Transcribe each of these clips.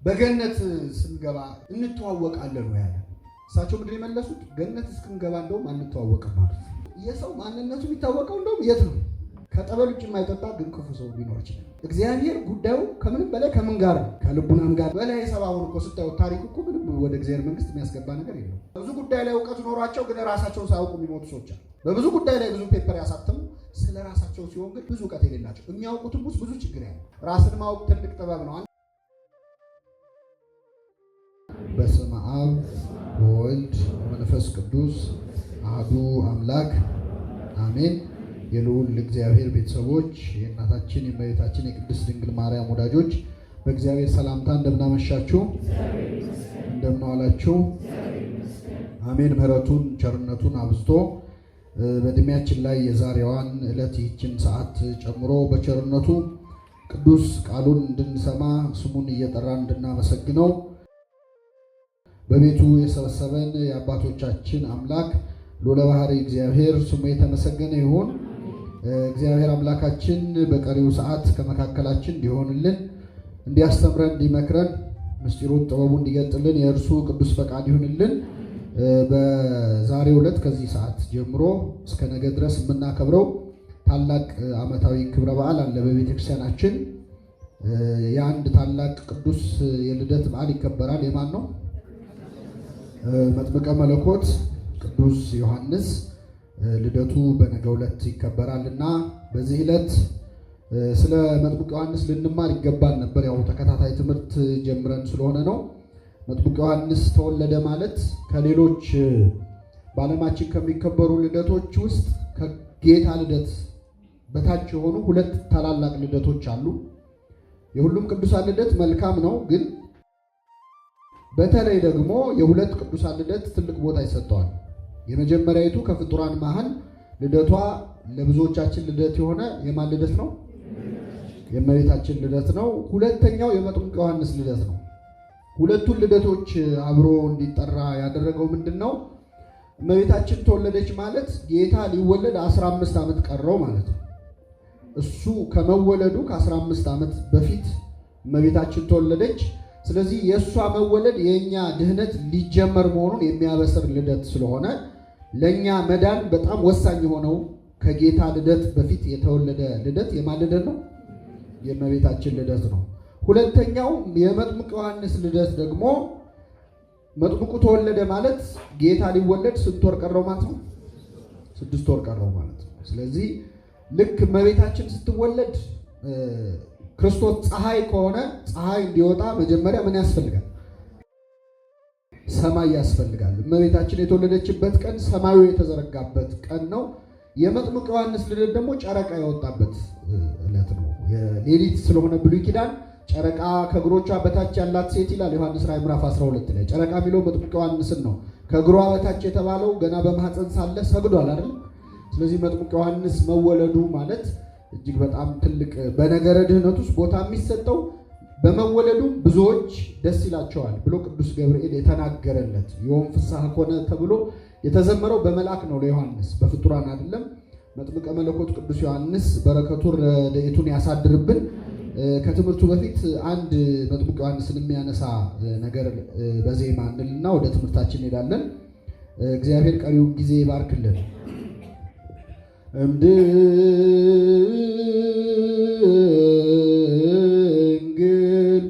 በገነት ስንገባ እንተዋወቃለን ወይ አለ። እሳቸው ምንድን የመለሱት? ገነት እስክንገባ እንደውም አንተዋወቅም ማለት ነው። የሰው ማንነቱ የሚታወቀው እንደውም የት ነው? ከጠበል ውጭ የማይጠጣ ግን ክፉ ሰው ሊኖር ይችላል። እግዚአብሔር ጉዳዩ ከምንም በላይ ከምን ጋር ነው? ከልቡናም ጋር። በላይ የሰባውን እኮ ስታዩት ታሪክ እኮ ምንም ወደ እግዚአብሔር መንግስት የሚያስገባ ነገር የለውም። ብዙ ጉዳይ ላይ እውቀት ኖሯቸው ግን ራሳቸውን ሳያውቁ የሚሞቱ ሰዎች አሉ። በብዙ ጉዳይ ላይ ብዙ paper ያሳተሙ ስለ ራሳቸው ሲሆን ግን ብዙ እውቀት የሌላቸው፣ የሚያውቁትም ውስጥ ብዙ ችግር ያለ። ራስን ማወቅ ትልቅ ጥበብ ነው። በስመ አብ ወወልድ ወመንፈስ ቅዱስ አሐዱ አምላክ አሜን። የልዑል እግዚአብሔር ቤተሰቦች፣ የእናታችን የእመቤታችን የቅድስት ድንግል ማርያም ወዳጆች፣ በእግዚአብሔር ሰላምታ እንደምናመሻችሁ፣ እንደምናዋላችሁ። አሜን። ምሕረቱን ቸርነቱን አብዝቶ በእድሜያችን ላይ የዛሬዋን ዕለት ይህችን ሰዓት ጨምሮ በቸርነቱ ቅዱስ ቃሉን እንድንሰማ፣ ስሙን እየጠራን እንድናመሰግነው በቤቱ የሰበሰበን የአባቶቻችን አምላክ ልዑለ ባሕርይ እግዚአብሔር ስሙ የተመሰገነ ይሁን። እግዚአብሔር አምላካችን በቀሪው ሰዓት ከመካከላችን እንዲሆንልን፣ እንዲያስተምረን፣ እንዲመክረን፣ ምስጢሩን ጥበቡ እንዲገልጥልን የእርሱ ቅዱስ ፈቃድ ይሁንልን። በዛሬው ዕለት ከዚህ ሰዓት ጀምሮ እስከ ነገ ድረስ የምናከብረው ታላቅ ዓመታዊ ክብረ በዓል አለ በቤተክርስቲያናችን። የአንድ ታላቅ ቅዱስ የልደት በዓል ይከበራል። የማን ነው? መጥምቀ መለኮት ቅዱስ ዮሐንስ ልደቱ በነገው ዕለት ይከበራል እና በዚህ ዕለት ስለ መጥምቅ ዮሐንስ ልንማር ይገባል ነበር። ያው ተከታታይ ትምህርት ጀምረን ስለሆነ ነው። መጥምቅ ዮሐንስ ተወለደ ማለት ከሌሎች በዓለማችን ከሚከበሩ ልደቶች ውስጥ ከጌታ ልደት በታች የሆኑ ሁለት ታላላቅ ልደቶች አሉ። የሁሉም ቅዱሳን ልደት መልካም ነው፣ ግን በተለይ ደግሞ የሁለት ቅዱሳን ልደት ትልቅ ቦታ ይሰጠዋል። የመጀመሪያዊቱ ከፍጡራን መሃል ልደቷ ለብዙዎቻችን ልደት የሆነ የማን ልደት ነው? የእመቤታችን ልደት ነው። ሁለተኛው የመጥምቅ ዮሐንስ ልደት ነው። ሁለቱን ልደቶች አብሮ እንዲጠራ ያደረገው ምንድን ነው? እመቤታችን ተወለደች ማለት ጌታ ሊወለድ 15 ዓመት ቀረው ማለት ነው። እሱ ከመወለዱ ከ15 ዓመት በፊት እመቤታችን ተወለደች። ስለዚህ የእሷ መወለድ የእኛ ድህነት ሊጀመር መሆኑን የሚያበስር ልደት ስለሆነ ለእኛ መዳን በጣም ወሳኝ የሆነው ከጌታ ልደት በፊት የተወለደ ልደት የማን ልደት ነው? የእመቤታችን ልደት ነው። ሁለተኛው የመጥምቅ ዮሐንስ ልደት ደግሞ መጥምቁ ተወለደ ማለት ጌታ ሊወለድ ስንት ወር ቀረው ማለት ነው? 6 ወር ቀረው ማለት ነው። ስለዚህ ልክ እመቤታችን ስትወለድ ክርስቶስ ፀሐይ ከሆነ ፀሐይ እንዲወጣ መጀመሪያ ምን ያስፈልጋል? ሰማይ ያስፈልጋል። እመቤታችን የተወለደችበት ቀን ሰማዩ የተዘረጋበት ቀን ነው። የመጥምቅ ዮሐንስ ልደት ደግሞ ጨረቃ የወጣበት ዕለት ነው። የሌሊት ስለሆነ ብሉይ ኪዳን ጨረቃ ከእግሮቿ በታች ያላት ሴት ይላል ዮሐንስ ራእይ ምዕራፍ 12 ላይ። ጨረቃ የሚለው መጥምቅ ዮሐንስን ነው። ከእግሯ በታች የተባለው ገና በማኅፀን ሳለ ሰግዷል አይደል? ስለዚህ መጥምቅ ዮሐንስ መወለዱ ማለት እጅግ በጣም ትልቅ በነገረ ድህነት ውስጥ ቦታ የሚሰጠው፣ በመወለዱ ብዙዎች ደስ ይላቸዋል ብሎ ቅዱስ ገብርኤል የተናገረለት፣ ዮም ፍስሐ ኮነ ተብሎ የተዘመረው በመልአክ ነው ለዮሐንስ፣ በፍጡራን አይደለም። መጥምቀ መለኮት ቅዱስ ዮሐንስ በረከቱ ረድኤቱን ያሳድርብን። ከትምህርቱ በፊት አንድ መጥምቅ ዮሐንስን የሚያነሳ ነገር በዜማ እንልና ወደ ትምህርታችን እንሄዳለን። እግዚአብሔር ቀሪውን ጊዜ ይባርክልን። እምድንግል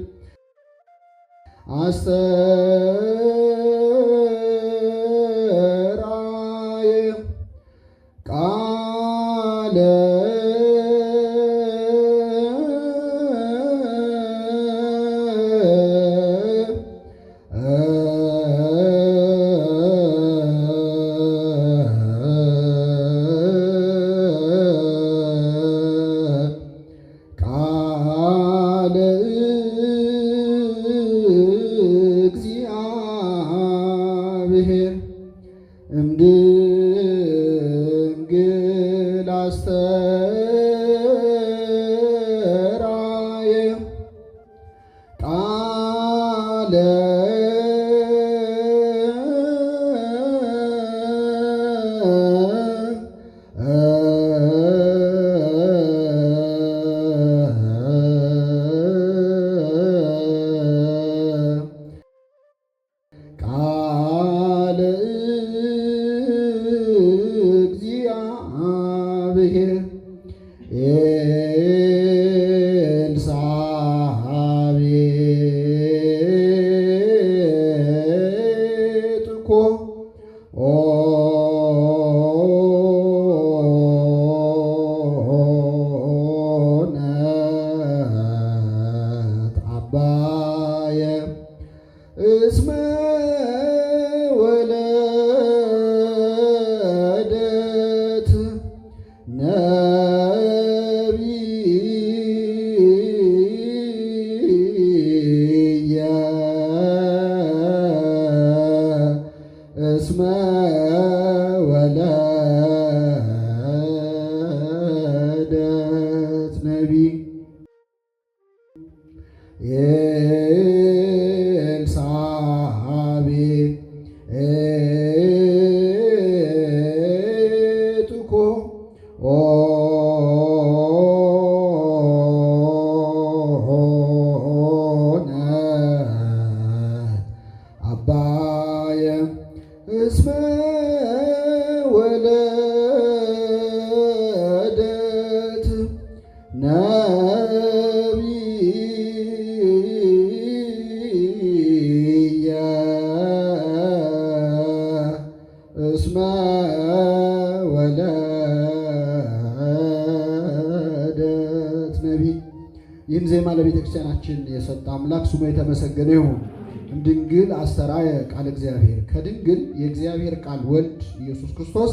አስተርአየ ቃለ ቃለ እግዚአብሔር እምድንግል አስተርአየ ቃለ አባየ እስመ ወለደት ነቢየ እስመ ወለደት ነቢይ ኤልሳቤጥ እኮ ሆነት አባየ እስመ ወለደት ነቢየ እስመ ወለደት ነቢይ። ይህን ዜማ ለቤተ ክርስቲያናችን የሰጠ አምላክ ስሙ የተመሰገነ ይሁን። እምድንግል አስተርአየ ቃለ እግዚአብሔር፣ ከድንግል የእግዚአብሔር ቃል ወልድ ኢየሱስ ክርስቶስ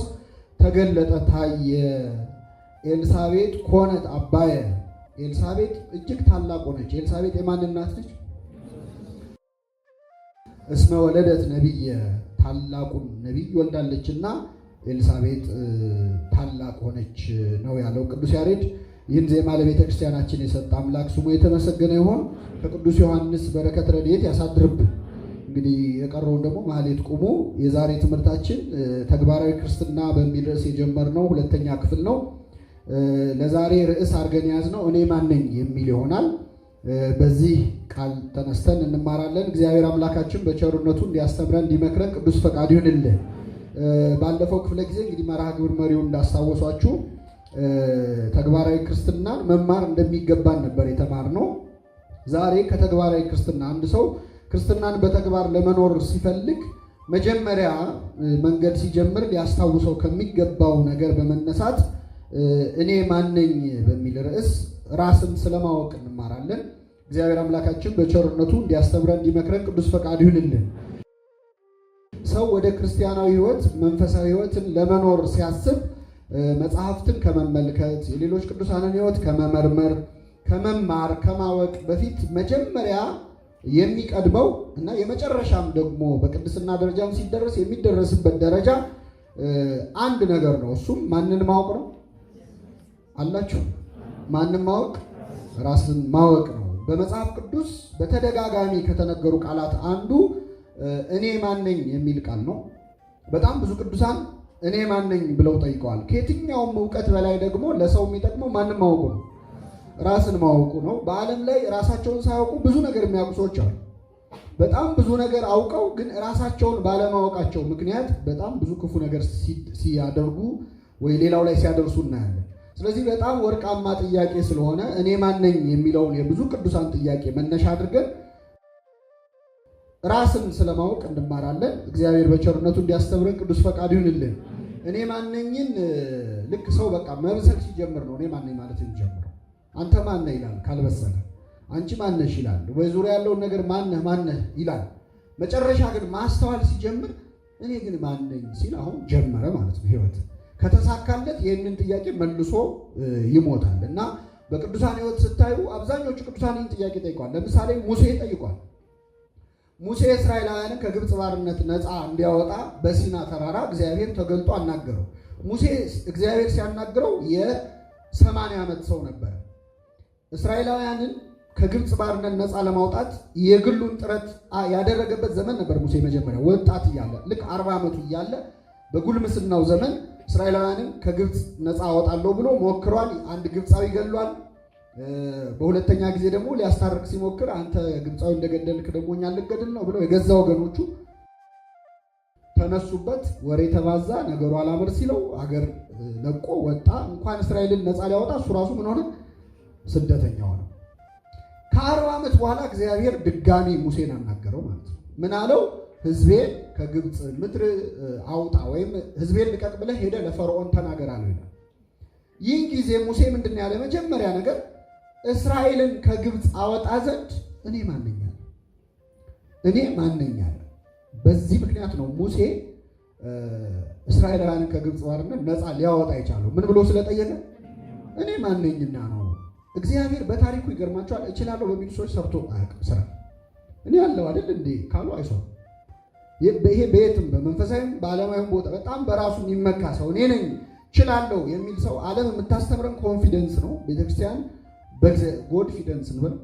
ተገለጠ፣ ታየ። ኤልሳቤጥ ኮነት አባየ፣ ኤልሳቤጥ እጅግ ታላቅ ሆነች። ኤልሳቤጥ የማን እናት ነች? እስመ ወለደት ነቢየ፣ ታላቁን ነቢይ ወልዳለችና ኤልሳቤጥ ታላቅ ሆነች ነው ያለው ቅዱስ ያሬድ። ይህን ዜማ ለቤተ ክርስቲያናችን የሰጠ አምላክ ስሙ የተመሰገነ ይሁን። ከቅዱስ ዮሐንስ በረከት ረድኤት ያሳድርብን። እንግዲህ የቀረውን ደግሞ ማህሌት ቁሙ። የዛሬ ትምህርታችን ተግባራዊ ክርስትና በሚል ርዕስ የጀመርነው ሁለተኛ ክፍል ነው። ለዛሬ ርዕስ አድርገን የያዝነው እኔ ማን ነኝ የሚል ይሆናል። በዚህ ቃል ተነስተን እንማራለን። እግዚአብሔር አምላካችን በቸርነቱ እንዲያስተምረን እንዲመክረን ቅዱስ ፈቃዱ ይሁንልን። ባለፈው ክፍለ ጊዜ እንግዲህ መርሃ ግብር መሪው እንዳስታወሷችሁ ተግባራዊ ክርስትናን መማር እንደሚገባን ነበር የተማርነው። ዛሬ ከተግባራዊ ክርስትና አንድ ሰው ክርስትናን በተግባር ለመኖር ሲፈልግ መጀመሪያ መንገድ ሲጀምር ሊያስታውሰው ከሚገባው ነገር በመነሳት እኔ ማነኝ በሚል ርዕስ ራስን ስለማወቅ እንማራለን። እግዚአብሔር አምላካችን በቸርነቱ እንዲያስተምረን እንዲመክረን ቅዱስ ፈቃዱ ይሁንልን። ሰው ወደ ክርስቲያናዊ ሕይወት መንፈሳዊ ሕይወትን ለመኖር ሲያስብ መጽሐፍትን ከመመልከት የሌሎች ቅዱሳንን ሕይወት ከመመርመር ከመማር ከማወቅ በፊት መጀመሪያ የሚቀድመው እና የመጨረሻም ደግሞ በቅድስና ደረጃም ሲደረስ የሚደረስበት ደረጃ አንድ ነገር ነው። እሱም ማንን ማወቅ ነው? አላችሁ? ማንን ማወቅ? ራስን ማወቅ ነው። በመጽሐፍ ቅዱስ በተደጋጋሚ ከተነገሩ ቃላት አንዱ እኔ ማነኝ የሚል ቃል ነው። በጣም ብዙ ቅዱሳን እኔ ማነኝ ብለው ጠይቀዋል። ከየትኛውም እውቀት በላይ ደግሞ ለሰው የሚጠቅመው ማንን ማወቁ ነው? ራስን ማወቁ ነው። በዓለም ላይ ራሳቸውን ሳያውቁ ብዙ ነገር የሚያውቁ ሰዎች አሉ። በጣም ብዙ ነገር አውቀው ግን ራሳቸውን ባለማወቃቸው ምክንያት በጣም ብዙ ክፉ ነገር ሲያደርጉ ወይ ሌላው ላይ ሲያደርሱ እናያለን። ስለዚህ በጣም ወርቃማ ጥያቄ ስለሆነ እኔ ማነኝ የሚለውን የብዙ ቅዱሳን ጥያቄ መነሻ አድርገን ራስን ስለማወቅ እንማራለን። እግዚአብሔር በቸርነቱ እንዲያስተምረን ቅዱስ ፈቃዱ ይሁንልን። እኔ ማነኝን ልክ ሰው በቃ መብሰል ሲጀምር ነው እኔ ማነኝ ማለት የሚጀምረው። አንተ ማነህ ይላል ካልበሰለ፣ አንቺ ማነሽ ይላል፣ ወይ ዙሪያ ያለውን ነገር ማነህ ማነህ ይላል። መጨረሻ ግን ማስተዋል ሲጀምር እኔ ግን ማነኝ ሲል አሁን ጀመረ ማለት ነው። ህይወት ከተሳካለት ይህንን ጥያቄ መልሶ ይሞታል። እና በቅዱሳን ህይወት ስታዩ አብዛኞቹ ቅዱሳን ይህን ጥያቄ ጠይቋል። ለምሳሌ ሙሴ ጠይቋል። ሙሴ እስራኤላውያንን ከግብፅ ባርነት ነፃ እንዲያወጣ በሲና ተራራ እግዚአብሔር ተገልጦ አናገረው። ሙሴ እግዚአብሔር ሲያናግረው የ80 ዓመት ሰው ነበረ። እስራኤላውያንን ከግብፅ ባርነት ነፃ ለማውጣት የግሉን ጥረት ያደረገበት ዘመን ነበር። ሙሴ መጀመሪያ ወጣት እያለ ልክ 40 ዓመቱ እያለ በጉልምስናው ዘመን እስራኤላውያንን ከግብፅ ነፃ አወጣለሁ ብሎ ሞክሯል። አንድ ግብፃዊ ገሏል። በሁለተኛ ጊዜ ደግሞ ሊያስታርቅ ሲሞክር አንተ ግብፃዊ እንደገደልክ ደግሞ እኛን ልገድል ነው ብለው የገዛ ወገኖቹ ተነሱበት። ወሬ ተባዛ፣ ነገሩ አላምር ሲለው አገር ለቆ ወጣ። እንኳን እስራኤልን ነፃ ሊያወጣ እሱ ራሱ ምን ሆነ? ስደተኛ ሆነ። ከ40 ዓመት በኋላ እግዚአብሔር ድጋሚ ሙሴን አናገረው ማለት ነው። ምን አለው? ሕዝቤን ከግብፅ ምድር አውጣ ወይም ሕዝቤን ልቀቅ ብለህ ሄደህ ለፈርዖን ተናገር አለው ይላል። ይህን ጊዜ ሙሴ ምንድን ነው ያለ? መጀመሪያ ነገር እስራኤልን ከግብፅ አወጣ ዘንድ እኔ ማን ነኝ አለ። እኔ ማን ነኝ አለ። በዚህ ምክንያት ነው ሙሴ እስራኤላውያንን ከግብፅ ባርነት ነፃ ሊያወጣ የቻለው። ምን ብሎ ስለጠየቀ? እኔ ማን ነኝና ነው። እግዚአብሔር በታሪኩ ይገርማቸዋል። እችላለሁ በሚሉ ሰዎች ሰርቶ አያውቅም ስራ። እኔ ያለው አይደል እንዴ ካሉ አይሰሩም። ይሄ በየትም በመንፈሳዊም በዓለማዊም ቦታ በጣም በራሱ የሚመካ ሰው እኔ ነኝ እችላለሁ የሚል ሰው፣ ዓለም የምታስተምረን confidence ነው። ቤተክርስቲያን Godfidence እንበል፣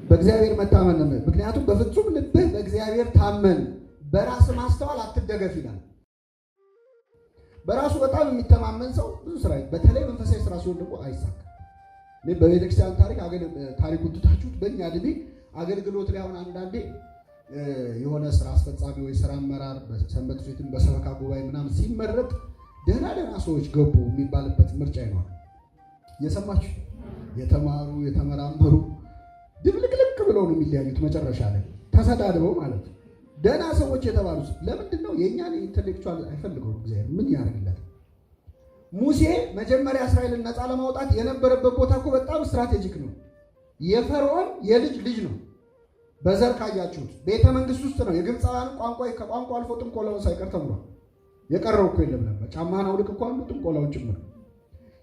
በእግዚአብሔር መታመን ነው። ምክንያቱም በፍጹም ልብህ በእግዚአብሔር ታመን፣ በራስ ማስተዋል አትደገፍ ይላል። በራሱ በጣም የሚተማመን ሰው ብዙ ስራ፣ በተለይ መንፈሳዊ ስራ ሲሆን ደግሞ አይሳካም። እኔ በቤተክርስቲያን ታሪክ ታሪኩን ትታችሁት በእኛ እድሜ አገልግሎት ላይ አሁን አንዳንዴ የሆነ ስራ አስፈጻሚ ወይ ስራ አመራር በሰንበት ቤትም በሰበካ ጉባኤ ምናምን ሲመረጥ ደህና ደህና ሰዎች ገቡ የሚባልበት ምርጫ ይኖራል። የሰማችሁ የተማሩ የተመራመሩ ድብልቅልቅ ብለው ነው የሚለያዩት መጨረሻ ላይ ተሰዳድበው ማለት ነው። ደህና ሰዎች የተባሉት ለምንድን ነው? የእኛን intellectual አይፈልገውም እግዚአብሔር፣ ምን ያደርግለታል? ሙሴ መጀመሪያ እስራኤልን ነፃ ለማውጣት የነበረበት ቦታ እኮ በጣም strategic ነው። የፈርዖን የልጅ ልጅ ነው። በዘር ካያችሁት ቤተ መንግስት ውስጥ ነው። የግብፃውያን ቋንቋ ከቋንቋ አልፎ ጥንቆላውን ሳይቀር ተምሯል። የቀረው እኮ የለም ነበር። ጫማህን አውልቅ እኮ አንዱ ጥንቆላውን ጭምር።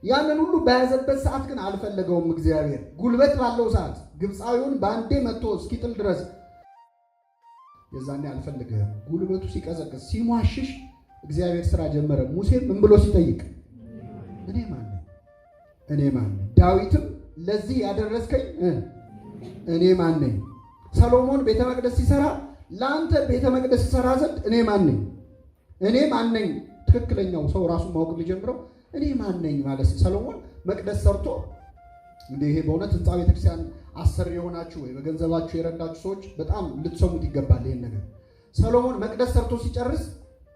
ያንን ሁሉ በያዘበት ሰዓት ግን አልፈለገውም እግዚአብሔር። ጉልበት ባለው ሰዓት ግብፃዊውን በአንዴ መጥቶ እስኪጥል ድረስ የዛኔ አልፈልግህም። ጉልበቱ ሲቀዘቅዝ ሲሟሽሽ እግዚአብሔር ስራ ጀመረ። ሙሴም ምን ብሎ ሲጠይቅ እኔ ማን ነኝ? እኔ ማን ነኝ? ዳዊትም ለዚህ ያደረስከኝ እኔ ማን ነኝ? ሰሎሞን ቤተ መቅደስ ሲሰራ ለአንተ ቤተ መቅደስ ሲሰራ ዘንድ እኔ ማን ነኝ? እኔ ማን ነኝ? ትክክለኛው ሰው ራሱን ማወቅ የሚጀምረው እኔ ማን ነኝ ማለት። ሰሎሞን መቅደስ ሰርቶ፣ እንደ ይሄ በእውነት ህንፃ ቤተክርስቲያን አሰሪ የሆናችሁ ወይ በገንዘባችሁ የረዳችሁ ሰዎች በጣም ልትሰሙት ይገባል ይሄን ነገር። ሰሎሞን መቅደስ ሰርቶ ሲጨርስ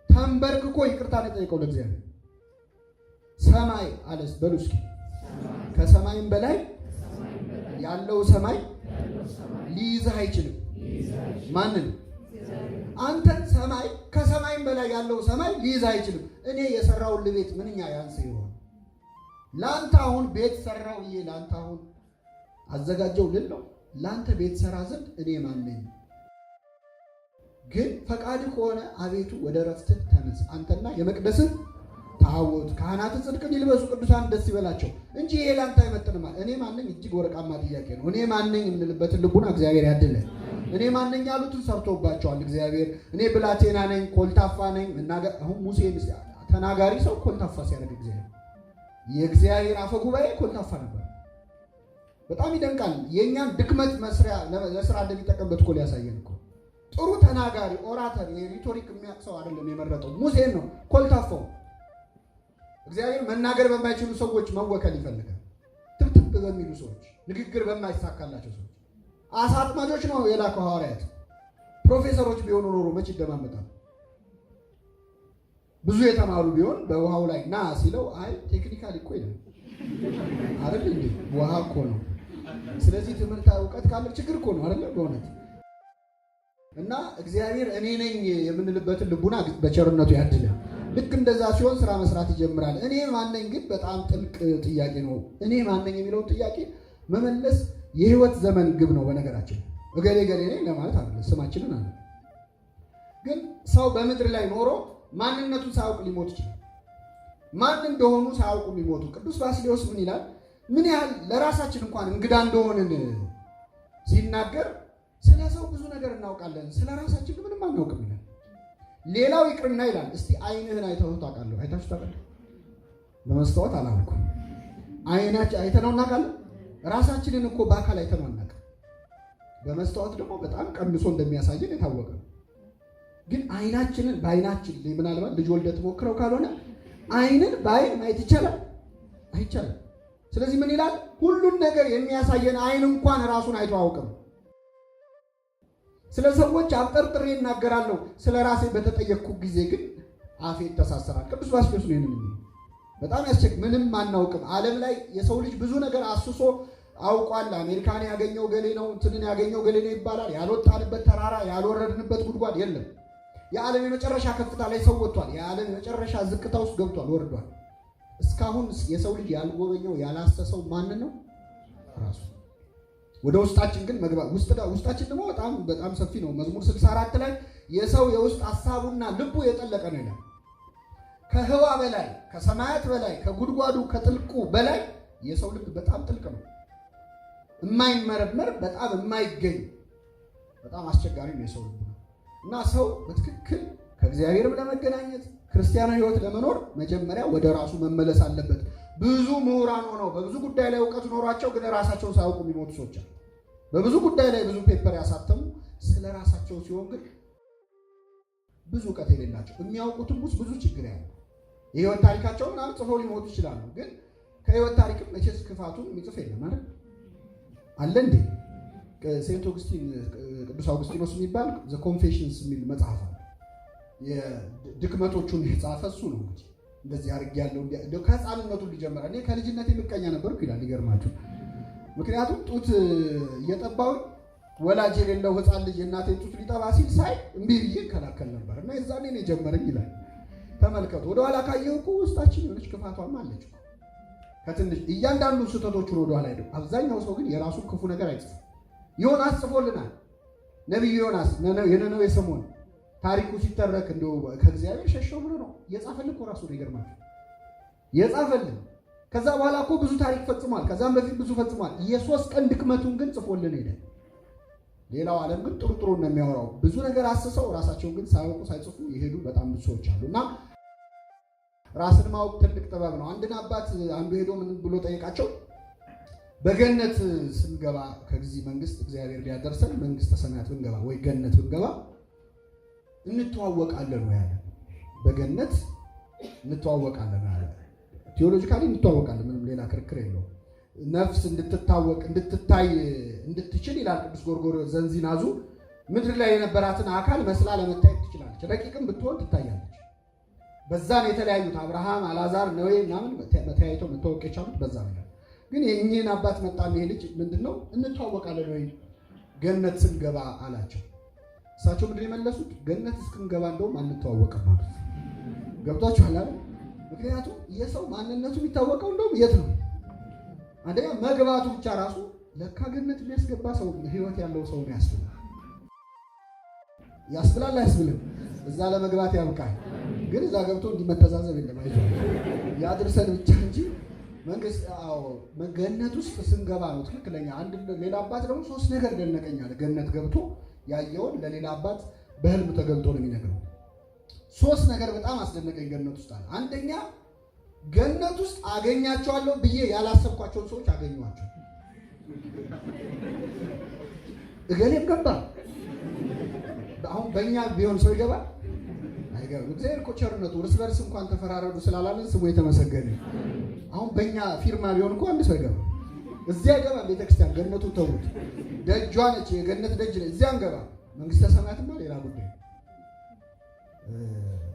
ተንበርክኮ ይቅርታ ነው የጠየቀው ለእግዚአብሔር። ሰማይ አለስ በሉ እስኪ፣ ከሰማይም በላይ ያለው ሰማይ ሊይዝህ አይችልም። ማንን? አንተን። ሰማይ ከሰማይም በላይ ያለው ሰማይ ሊይዝህ አይችልም። እኔ የሰራውን ቤት ምንኛ ያንስ ይሆን? ለአንተ አሁን ቤት ሰራው ብዬ ለአንተ አሁን አዘጋጀው ልል ነው። ለአንተ ቤት ሰራ ዘንድ እኔ ማን ነኝ? ግን ፈቃድ ከሆነ አቤቱ ወደ ረፍትህ ተነስ፣ አንተና የመቅደስህ ታቦት፣ ካህናት ጽድቅን ይልበሱ፣ ቅዱሳን ደስ ይበላቸው እንጂ ይሄ ለአንተ አይመጥንም። እኔ ማነኝ? እጅግ ወርቃማ ጥያቄ ነው። እኔ ማነኝ የምንልበትን ልቡና እግዚአብሔር ያድለን። እኔ ማነኝ ያሉትን ሰርቶባቸዋል እግዚአብሔር። እኔ ብላቴና ነኝ፣ ኮልታፋ ነኝ። አሁን ሙሴ ተናጋሪ ሰው ኮልታፋ ሲያደርግ እግዚአብሔር፣ የእግዚአብሔር አፈ ጉባኤ ኮልታፋ ነበር። በጣም ይደንቃል። የእኛን ድክመት መስሪያ ለስራ እንደሚጠቀምበት እኮ ሊያሳየን እኮ። ጥሩ ተናጋሪ orator፣ የ rhetoric የሚያውቅ ሰው አይደለም የመረጠው፣ ሙሴን ነው፣ ኮልታፋው። እግዚአብሔር መናገር በማይችሉ ሰዎች መወከል ይፈልጋል። ትብትብ በሚሉ ሰዎች፣ ንግግር በማይሳካላቸው ሰዎች። አሳ አጥማጆች ነው የላከው ሐዋርያት። ፕሮፌሰሮች ቢሆኑ ኖሮ መች ይደማመጣል? ብዙ የተማሩ ቢሆን በውሃው ላይ ና ሲለው አይ technically እኮ ይላል አይደል እንዴ? ውሃ እኮ ነው። ስለዚህ ትምህርት እውቀት ካለ ችግር እኮ ነው አይደል? በእውነት እና እግዚአብሔር እኔ ነኝ የምንልበትን ልቡና በቸርነቱ ያድለን። ልክ እንደዛ ሲሆን ስራ መስራት ይጀምራል። እኔ ማነኝ ግን በጣም ጥልቅ ጥያቄ ነው። እኔ ማነኝ የሚለውን ጥያቄ መመለስ የህይወት ዘመን ግብ ነው። በነገራችን እገሌ እገሌ ነኝ ለማለት አይደለም፣ ስማችንን አለ። ግን ሰው በምድር ላይ ኖሮ ማንነቱን ሳያውቅ ሊሞት ይችላል። ማን እንደሆኑ ሳያውቁ የሚሞቱ። ቅዱስ ባስልዮስ ምን ይላል? ምን ያህል ለራሳችን እንኳን እንግዳ እንደሆንን ሲናገር ስለ ሰው ብዙ ነገር እናውቃለን፣ ስለ ራሳችን ግን ምንም አናውቅም ይላል። ሌላው ይቅርና ይላል፣ እስቲ ዓይንህን አይተኸው ታውቃለህ? አይታችሁ ታውቃለህ? በመስታወት አላልኩም። ዓይናችን አይተነው እናውቃለን? ራሳችንን እኮ በአካል አይተነው አናውቅም። በመስታወት ደግሞ በጣም ቀንሶ እንደሚያሳየን የታወቀ ነው። ግን ዓይናችንን በዓይናችን ምናልባት ልጅ ወልደህ ትሞክረው ካልሆነ ዓይንን በዓይን ማየት ይቻላል? አይቻልም። ስለዚህ ምን ይላል? ሁሉን ነገር የሚያሳየን ዓይን እንኳን ራሱን አይቶ አያውቅም። ስለ ሰዎች አብጠርጥሬ እናገራለሁ፣ ስለ ራሴ በተጠየቅኩ ጊዜ ግን አፌ ይተሳሰራል። ቅዱስ ባስልዮስ ነው ይሄንን የሚለው። በጣም ያስቸግ ምንም አናውቅም። ዓለም ላይ የሰው ልጅ ብዙ ነገር አስሶ አውቋል። አሜሪካን ያገኘው ገሌ ነው፣ እንትንን ያገኘው ገሌ ነው ይባላል። ያልወጣንበት ተራራ ያልወረድንበት ጉድጓድ የለም። የዓለም የመጨረሻ ከፍታ ላይ ሰው ወጥቷል። የዓለም የመጨረሻ ዝቅታ ውስጥ ገብቷል፣ ወርዷል። እስካሁን የሰው ልጅ ያልጎበኘው ያላሰሰው ማንን ነው? ራሱ። ወደ ውስጣችን ግን መግባት ውስጣችን ደግሞ በጣም በጣም ሰፊ ነው። መዝሙር 64 ላይ የሰው የውስጥ ሐሳቡና ልቡ የጠለቀ ነው ይላል። ከህዋ በላይ፣ ከሰማያት በላይ፣ ከጉድጓዱ ከጥልቁ በላይ የሰው ልብ በጣም ጥልቅ ነው። የማይመረመር፣ በጣም የማይገኝ፣ በጣም አስቸጋሪ ነው የሰው ልብ ነው። እና ሰው በትክክል ከእግዚአብሔርም ለመገናኘት፣ ክርስቲያናዊ ሕይወት ለመኖር መጀመሪያ ወደ ራሱ መመለስ አለበት። ብዙ ምሁራን ሆነው፣ በብዙ ጉዳይ ላይ እውቀት ኖሯቸው ግን ራሳቸውን ሳያውቁ የሚሞቱ ሰዎች አሉ። በብዙ ጉዳይ ላይ ብዙ paper ያሳተሙ፣ ስለ ራሳቸው ሲሆን ግን ብዙ እውቀት የሌላቸው፣ የሚያውቁትም ውስጥ ብዙ ችግር ያለው፣ የህይወት ታሪካቸውን ምናምን ጽፈው ሊሞቱ ይችላሉ። ግን ከህይወት ታሪክም መቼስ ክፋቱን የሚጽፍ የለም አይደል? አለ እንዴ? Saint Augustine፣ ቅዱስ አውግስቲኖስ የሚባል The Confessions የሚል መጽሐፍ አለ። ድክመቶቹን የጻፈ እሱ ነው። እንግዲህ እንደዚህ አድርጌያለሁ፣ ከህፃንነቱ ሊጀምራል። እኔ ከልጅነቴ ምቀኛ ነበርኩ ይላል። ይገርማችሁ። ምክንያቱም ጡት እየጠባው ወላጅ የሌለው ህፃን ልጅ የእናቴን ጡት ሊጠባ ሲል ሳይ እምቢ ብዬ እከላከል ነበር እና የዛኔ ነው የጀመረኝ ይላል። ተመልከቱ፣ ወደኋላ ካየሁ እኮ ውስጣችን የሆነች ክፋቷም አለች። ከትንሽ እያንዳንዱ ስህተቶቹን ወደኋላ ሄደው፣ አብዛኛው ሰው ግን የራሱን ክፉ ነገር አይጽፍም። ዮናስ ጽፎልናል። ነቢዩ ዮናስ የነነዌ ሰሞን ታሪኩ ሲተረክ እንደው ከእግዚአብሔር ሸሸው ብሎ ነው የጻፈልን እኮ፣ ራሱ ነው፣ ይገርማል የጻፈልን። ከዛ በኋላ እኮ ብዙ ታሪክ ፈጽሟል። ከዛም በፊት ብዙ ፈጽሟል። የ3 ቀን ድክመቱን ግን ጽፎልን ሄደ። ሌላው ዓለም ግን ጥሩ ጥሩ ነው የሚያወራው። ብዙ ነገር አስሰው ራሳቸውን ግን ሳያውቁ፣ ሳይጽፉ የሄዱ በጣም ብዙ ሰዎች አሉ። እና ራስን ማወቅ ትልቅ ጥበብ ነው። አንድን አባት አንዱ ሄዶ ምን ብሎ ጠየቃቸው? በገነት ስንገባ፣ ከዚህ መንግስት እግዚአብሔር ቢያደርሰን መንግስተ ሰማያት ብንገባ ወይ ገነት ብንገባ እንተዋወቃለን ወይ አለ። በገነት እንተዋወቃለን አለ። Theologically እንተዋወቃለን፣ ምንም ሌላ ክርክር የለውም። ነፍስ እንድትታወቅ፣ እንድትታይ እንድትችል ይላል ቅዱስ ጎርጎርዮስ ዘንዚናዙ፣ ምድር ላይ የነበራትን አካል መስላ ለመታየት ትችላለች። ረቂቅም ብትሆን ትታያለች። በዛ ነው የተለያዩት። አብርሃም፣ አልዓዛር፣ ነዌ ምናምን ተያይተው መታወቅ የቻሉት በዛ ነው። ግን የእኚህን አባት መጣ ይሄ ልጅ፣ ምንድነው እንተዋወቃለን ወይ ገነት ስንገባ አላቸው። እሳቸው ምንድን የመለሱት? ገነት እስክንገባ እንደውም አንተዋወቅም ማለት። ገብቷችኋል አይደል? ምክንያቱም የሰው ማንነቱ የሚታወቀው እንደውም የት ነው? አንደኛ መግባቱ ብቻ ራሱ ለካ ገነት የሚያስገባ ሰው ህይወት ያለው ሰው ነው ያስብላል። ያስብላል አያስብልም? እዛ ለመግባት ያብቃል። ግን እዛ ገብቶ እንዲመተዛዘብ የለም። አይዞህ ያድርሰን ብቻ እንጂ መንግስት አዎ ገነት ውስጥ ስንገባ ነው ትክክለኛ። አንድ ሌላ አባት ደግሞ ሶስት ነገር ደነቀኛል። ገነት ገብቶ ያየውን ለሌላ አባት በህልም ተገልጦ ነው የሚነግረው። ሶስት ነገር በጣም አስደነቀኝ ገነት ውስጥ አለ። አንደኛ ገነት ውስጥ አገኛቸዋለሁ ብዬ ያላሰብኳቸውን ሰዎች አገኘኋቸው። እገሌም ገባ። አሁን በእኛ ቢሆን ሰው ይገባል አይገባም? እግዚአብሔር እኮ ቸርነቱ እርስ በርስ እንኳን ተፈራረዱ ስላላለን ስሙ የተመሰገነ። አሁን በእኛ ፊርማ ቢሆን እኮ አንድ ሰው አይገባም። እዚያ አይገባም። ቤተክርስቲያን ገነቱን ተዉት። ደጇ ነች፣ የገነት ደጅ ነች። እዚያ አንገባ። መንግስተ ሰማያትማ ሌላ ጉዳይ።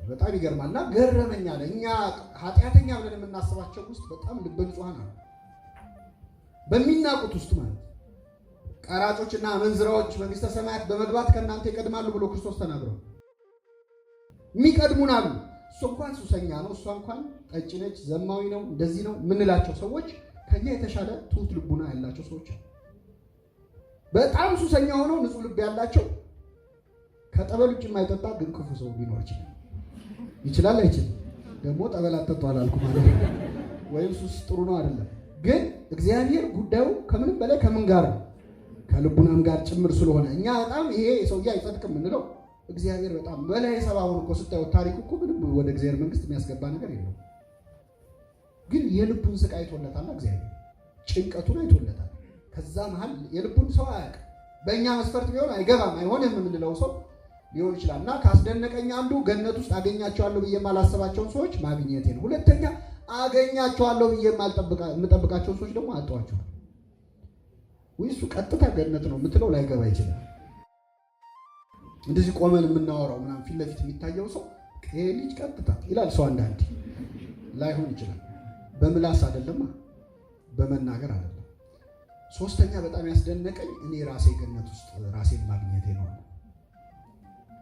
በጣም ይገርማል። እና ገረመኝ አለ። እኛ ኃጢአተኛ ብለን የምናስባቸው ውስጥ በጣም ልበ ንጹሐን አሉ። በሚናቁት ውስጥ ማለት ቀራጮችና አመንዝራዎች መንግስተ ሰማያት በመግባት ከእናንተ ይቀድማሉ ብሎ ክርስቶስ ተናግሯል። የሚቀድሙን አሉ። እሱ እንኳን ሱሰኛ ነው፣ እሷ እንኳን ጠጪ ነች፣ ዘማዊ ነው፣ እንደዚህ ነው የምንላቸው ሰዎች ከኛ የተሻለ ትሁት ልቡና ያላቸው ሰዎች አሉ። በጣም ሱሰኛ ሆነው ንጹሕ ልብ ያላቸው፣ ከጠበል ውጭ የማይጠጣ ግን ክፉ ሰው ሊኖር ይችላል። ይችላል አይችልም? ደግሞ ጠበል አትጠጡ አላልኩ ማለት ነው። ወይም ሱስ ጥሩ ነው አይደለም። ግን እግዚአብሔር ጉዳዩ ከምንም በላይ ከምን ጋር ነው? ከልቡናም ጋር ጭምር ስለሆነ እኛ በጣም ይሄ ሰውዬ አይጸድቅም የምንለው፣ እግዚአብሔር በጣም በላይ ሰባውን እኮ ስታዩት ታሪኩ እኮ ምንም ወደ እግዚአብሔር መንግስት የሚያስገባ ነገር የለውም። ግን የልቡን ስቃይ አይቶለታል፣ እግዚአብሔር ጭንቀቱን አይቶለታል። ከዛ መሀል የልቡን ሰው አያውቅም። በእኛ መስፈርት ቢሆን አይገባም፣ አይሆንም የምንለው ሰው ሊሆን ይችላል። እና ካስደነቀኝ አንዱ ገነት ውስጥ አገኛቸዋለሁ ብዬ የማላሰባቸውን ሰዎች ማግኘቴ ነው። ሁለተኛ አገኛቸዋለሁ ብዬ የምጠብቃቸውን ሰዎች ደግሞ አጣኋቸዋል። ወይ እሱ ቀጥታ ገነት ነው የምትለው ላይገባ ይችላል። እንደዚህ ቆመን የምናወራው ምናምን ፊት ለፊት የሚታየው ሰው ይሄ ልጅ ቀጥታ ይላል ሰው፣ አንዳንዴ ላይሆን ይችላል። በምላስ አይደለማ፣ በመናገር አይደለም። ሶስተኛ በጣም ያስደነቀኝ እኔ ራሴ ገነት ውስጥ ራሴን ማግኘቴ ነው።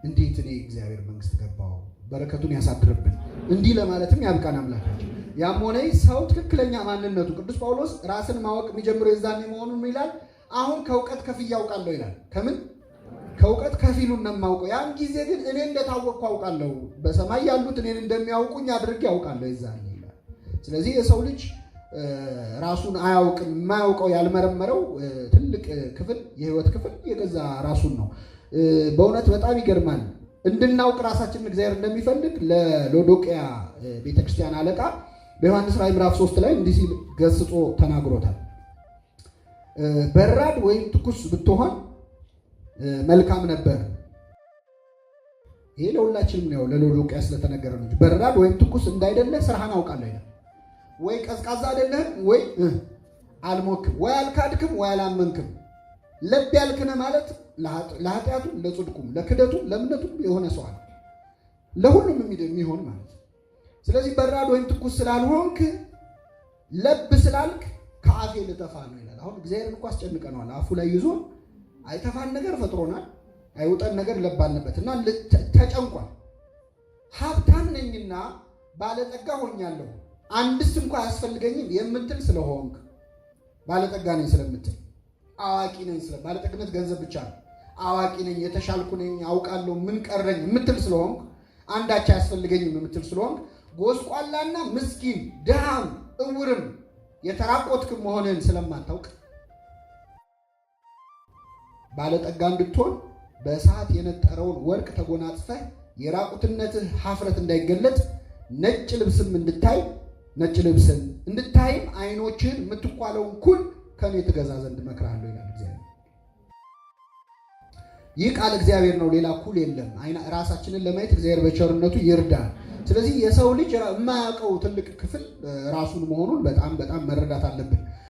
እንዴት እኔ እግዚአብሔር መንግስት ገባው? በረከቱን ያሳድርብን። እንዲህ ለማለትም ያብቃን አምላካችን። ያም ሆነ ሰው ትክክለኛ ማንነቱ፣ ቅዱስ ጳውሎስ ራስን ማወቅ የሚጀምረው የዛኔ መሆኑን ይላል። አሁን ከእውቀት ከፍዬ አውቃለሁ ይላል። ከምን? ከእውቀት ከፊሉን ነው የማውቀው። ያን ጊዜ ግን እኔ እንደታወቅኩ አውቃለሁ፣ በሰማይ ያሉት እኔን እንደሚያውቁኝ አድርጌ አውቃለሁ የዛኔ ይላል። ስለዚህ የሰው ልጅ ራሱን አያውቅም። የማያውቀው ያልመረመረው ትልቅ ክፍል የህይወት ክፍል የገዛ ራሱን ነው። በእውነት በጣም ይገርማል። እንድናውቅ ራሳችንን እግዚአብሔር እንደሚፈልግ ለሎዶቅያ ቤተክርስቲያን አለቃ በዮሐንስ ራእይ ምዕራፍ 3 ላይ እንዲህ ሲል ገስጾ ተናግሮታል። በራድ ወይም ትኩስ ብትሆን መልካም ነበር። ይሄ ለሁላችንም ነው፣ ለሎዶቅያ ስለተነገረ ነው። በራድ ወይም ትኩስ እንዳይደለ ስራህን አውቃለሁ ይላል። ወይ ቀዝቃዛ አይደለህም፣ ወይ አልሞክም፣ ወይ አልካድክም፣ ወይ አላመንክም። ለብ ያልክነ ማለት ለኃጢአቱም፣ ለጽድቁም፣ ለክደቱም፣ ለእምነቱም የሆነ ሰው አለ። ለሁሉም የሚሆን ማለት ነው። ስለዚህ በራድ ወይም ትኩስ ስላልሆንክ ለብ ስላልክ ከአፌ ልተፋ ነው ይላል። አሁን እግዚአብሔርን እኮ አስጨንቀነዋል። አፉ ላይ ይዞ አይተፋን ነገር ፈጥሮናል። አይውጠን ነገር ለብ አልንበት እና ተጨንቋል። ሀብታም ነኝና ባለጠጋ ሆኛለሁ አንድስ እንኳ አያስፈልገኝም የምትል ስለሆንክ፣ ባለጠጋ ነኝ ስለምትል፣ አዋቂ ነኝ ስለ ባለጠግነት ገንዘብ ብቻ ነው። አዋቂ ነኝ፣ የተሻልኩ ነኝ፣ አውቃለሁ፣ ምን ቀረኝ የምትል ስለሆንክ፣ አንዳች አያስፈልገኝም የምትል ስለሆንክ፣ ጎስቋላና ምስኪን ድሃም እውርም የተራቆትክም መሆንህን ስለማታውቅ ባለጠጋ እንድትሆን በእሳት የነጠረውን ወርቅ ተጎናጽፈህ የራቁትነትህ ሀፍረት እንዳይገለጥ ነጭ ልብስም እንድታይ ነጭ ልብስን እንድታይም ዓይኖችህን የምትኳለውን ኩል ከእኔ ትገዛ ዘንድ እመክርሃለሁ ይላል እግዚአብሔር። ይህ ቃል እግዚአብሔር ነው፣ ሌላ ኩል የለም። ራሳችንን ለማየት እግዚአብሔር በቸርነቱ ይርዳል። ስለዚህ የሰው ልጅ የማያውቀው ትልቅ ክፍል ራሱን መሆኑን በጣም በጣም መረዳት አለብን።